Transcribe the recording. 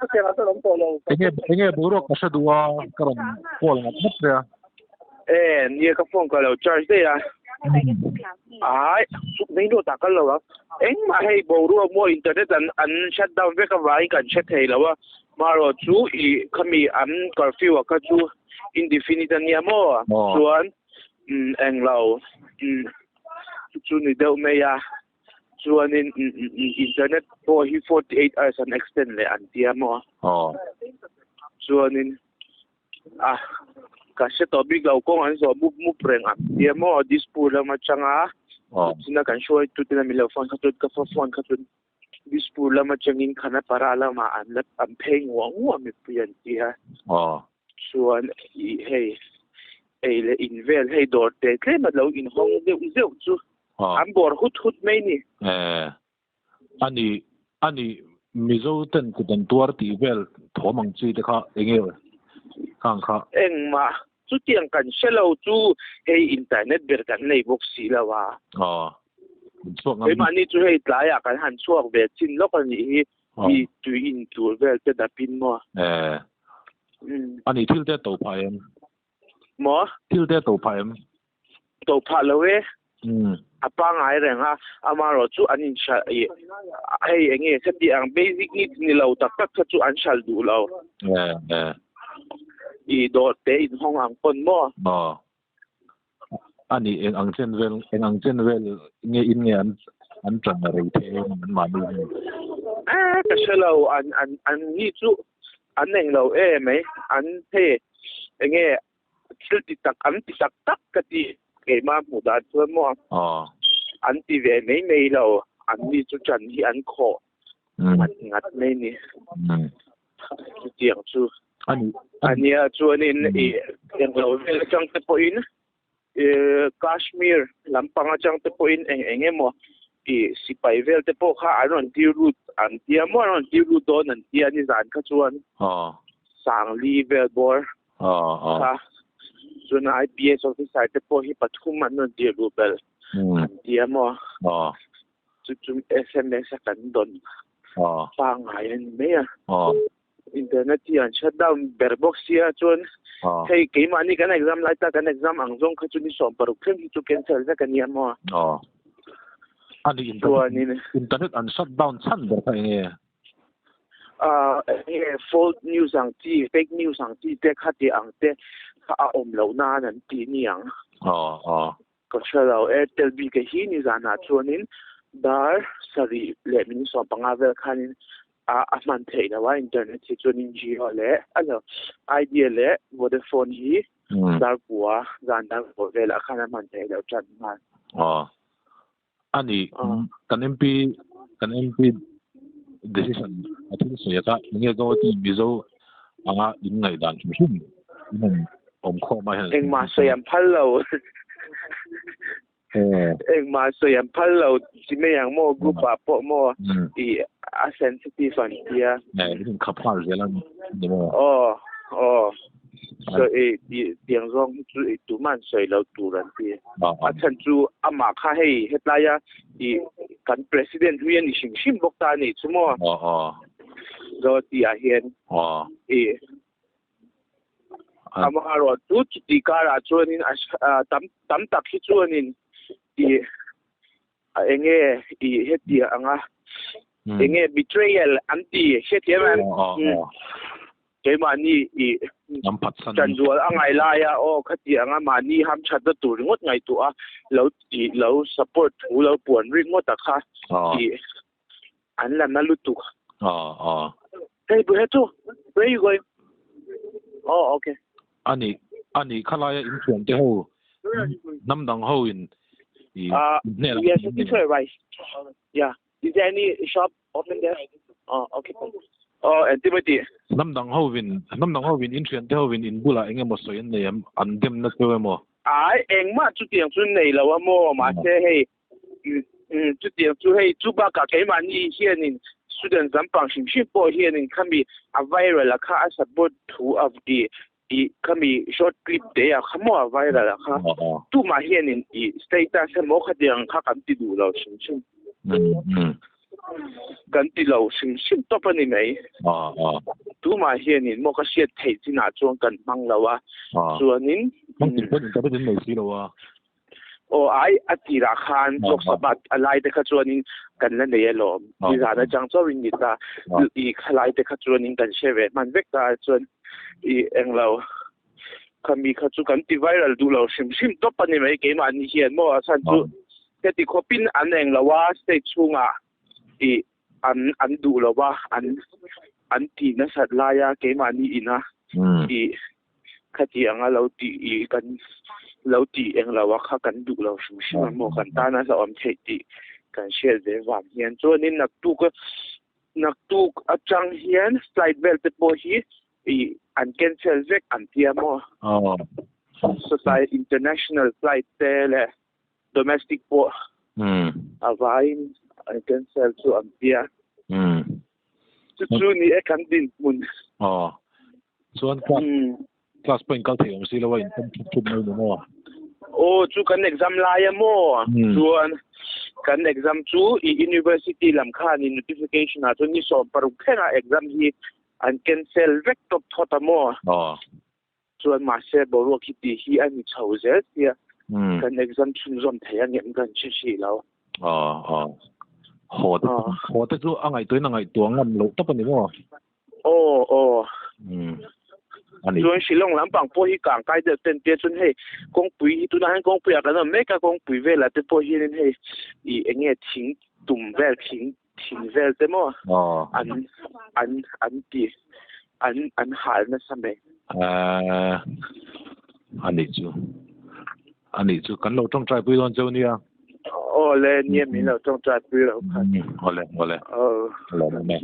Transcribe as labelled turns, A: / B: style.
A: Enge enge boruak ka hre duh a, ka rawn call ngat ngat che a.
B: E nia ka phone ka lo charge daih a. Ai main road ah kal lo ang. Engmah hei boruak maw internet an an shut down vek avangin kan hre thei lo a. Marawh chu i khami an curfew ah kha chu indefinite ania maw chuan englo chu chu ni deuh mai a. Chuanin internet pawh hi 48 hours an extend leh an tia maw. Chuanin a ka hre tawh bik lo kawng an zawh mup mup reng ang tia maw Dispur lam atanga china kan hruaitu ten a min lo phone kha chuan ka phone kha chuan Dispur lam atangin Khanapara lamah an la an phei nguah nguah mipui an tia chuan ih hei ei leh in vel hei dawr te tlem a lo inhawng deuh zeuh chu an bawr hut hut mai ni.
A: Ani ani Mizo ten kut an tuar tih vel thawm ang chi te kha enge khang kha.
B: Engmah chutiang kan hre lo chu hei internet ber kan nei bawk si lo a.
A: Aw in chhuak ngam.
B: Keimahni chu hei tlaiah kan han chhuak ve chin lawk a nih hi i tui in tur vel te dapin maw.
A: Eh ani thil te to phah em?
B: Maw?
A: Thil te to phah em?
B: To phah lo e. A pangai reng a, amaherawh chu an inhralh ih hei eng nge heti ang basic needs ni lo tak tak kha chu an hralh duh lo. Ih dawr te inhawng ang pawn maw?
A: Aw. A nih eng ang chen vel eng ang chen vel nge in nge an an tan rei thei em an mahni hi?
B: A ka hre lo an an an ni chu an eng lo em mai an hei eng nge Thil ti tak an ti tak tak ka ti. Keimah hmuh dan chuan maw an ti ve mai mai lo. An ni chu ṭan hi an khawh ngat ngat mai ni. Chutiang chu a nia. Chuanin i englo vel atang te pawhin Kashmir lampang atang te pawhin eng eng emaw i sipai vel te pawh kha an rawn tir lut an tia maw an rawn tir lut dawn an tia nizan kha chuan Sangli vel bawr kha chuan IPS officer te pawh hi pathum an rawn tir luh belh an ti a maw chu chu SMS a kan dawn pangngai a ni mai a internet hi an shut down ber bawk sia chuan hei keimahni kan exam lai ta kan exam ang zawng kha chu ni 16 thleng hi chu cancel vek a nia maw
A: ani internet an shut down chhan ber kha enge
B: Enge false news ang chi, fake news ang chi te kha tih ang te kha a awm loh nan an ti ni ang. Ka hre lo, Airtel bik a hi nizanah chuanin dar sarih leh minute 15 vel khanin a a hman theih loh a internet hi chuanin Jio leh a lo Idea leh Vodafone hi dar kua zan dar kua velah khan a hman theih loh tan nghal.
A: Ani kan MP kan MP decision a thil sawi a kha enge go ti Mizo anga in ngaihdan hrim hrim in han awm khawm a hian
B: Engmah sawi an phal lo Engmah sawi an phal lo chi mai ang maw group ah pawh maw i a sensitive an tia
A: in khap nghal zel a ni
B: maw Aw aw So i tiang zawng hi chu i tumah an sawi lo tur an ti. A chhan chu amah kha hei hetlaia i kan president hlui a ni hrim hrim bawk ta a nih chu maw. Zo tih ah hian i amaherawh chu chuti karah chuanin tam tam tak hi chuanin i enge i heti anga enge betrayal an ti hrethiam em keimahni i chanzual a ngai laia aw khati anga mahni hamthatna tur ringawt ngaihtuah a lo ti lo support thu lo puan ringawt a kha i an la na lutuk hei bu hetu where you going oh okay
A: ani ani khalaia in thian te ho hnam dang ho in
B: i hnel yes this way right yeah Is there any shop open there? Oh, okay. Oh, and Timothy.
A: Hnam dang ho vin, hnam dang ho vin in thian te ho vin in bulah eng emaw sawi an nei em? An dem na cheu emaw?
B: Ai, engmah chutiang chu nei lo a maw, mahse hei, chutiang chu hei, chu bakah keimahni hianin students lampang hrim hrim pawh hianin khami a viral a kha a support thu a ti I khami short clip te a kha maw a viral a kha tumah hianin i status emaw khatiang kha kan ti duh lo hrim hrim. Kan ti lo hrim hrim tawp a ni mai. Tumah hianin maw ka hriat theih chinah chuan kan hmang lo a, chuanin.
A: Hmang tur pawhin internet in nei si lo a.
B: Aw ai, a tirah khan Lok Sabha a lai te kha chuanin kan la nei alawm. Nizan atang chauhin ni ta, i khalai te kha chuanin kan hre ve hman vek ta chuan i englo khami kha chu kan ti viral duh lo hrim hrim tawp a ni mai keimahni hian maw a chhan chu heti khawpin an englo a state chhungah i an an duh lo a an an tih nasat laia keimahni ina i khati anga lo tih i kan lo tih englo a kha kan duh lo hrim hrim a maw kan tana hlauhawm theih tih kan hriat ve vang hian chuanin naktuk naktuk atang hian flight vel te pawh hi i an cancel vek an tia maw satlai international flight te leh domestic pawh a vaiin an cancel chu an tia. Chu chu ni e kan dinhmun.
A: Aw. Chuan class class pawh in kal thei awm si lo a in pawm thup thup mai ni maw?
B: Aw chu kan exam lai a maw? Chuan kan exam chu i university lam khan in notification ah chuan ni 16 thlengah exam hi an cancel vek tawp thawt a maw?
A: Aw.
B: Chuan mahse boruak hi tih hi a ni chho zel sia kan exam chhunzawm thei a ngem kan hre hrih lo.
A: Aw aw. Haw te haw te chu a ngaihtuahin a ngaihtuah ngam loh tawp a ni maw?
B: Aw aw.
A: A ni.
B: Chuan Shillong lampang pawh hi kang kai deuh ten tia chuan hei kawngpui hi tunah hian kawngpui ah kan awm mek a kawngpui velah te pawh hianin hei ih eng nge thing tum vel thing thing vel te maw an an an ti an an hal nasa mai.
A: Ahh anih chu anih chu kan lo tawngtai pui dawn cheu nia.
B: Aw le nia min lo tawngtai pui lo khan.
A: Awle awle.
B: Aw
A: Lawm awm e.